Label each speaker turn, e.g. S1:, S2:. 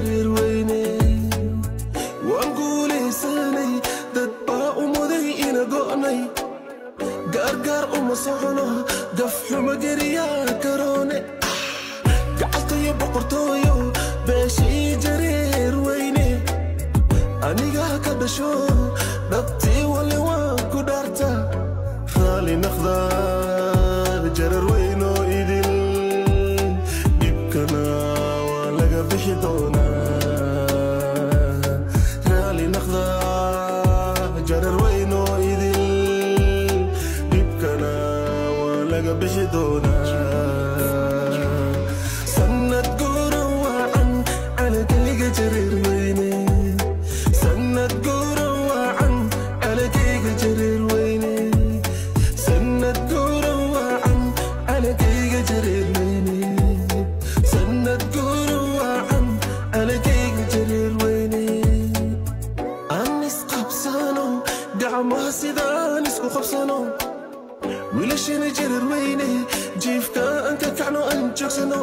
S1: Weyne waan guulaysanay, dad baa u muday ina go'nay, gaargaar uma socono, gaf xumo geriyaa karoone, gacaltayo boqortooyo beeshii Jareer Weyne anigaa ka dhasho, dhabtii wali waan ku dhaarta, raali naqdaa Jarar weynoo idil, dhibkana waa laga bixi doonaa. Raali naqdaa Jarar weynoo idil, dhibkana waa laga bixi doonaa. Sanad guura wacan calakayga Jareer Weyne, sanad guura wacan calakayga Jareer Weyne, sanad guura wacan calakayga Jareer Weyne, sanad guura wacan calakayga Jareer Weyne. Aan isqabsano gacmaha, sidaan isku qabsano wiilashana Jareer Weyne, jiifka aan ka kacno, aan joogsano.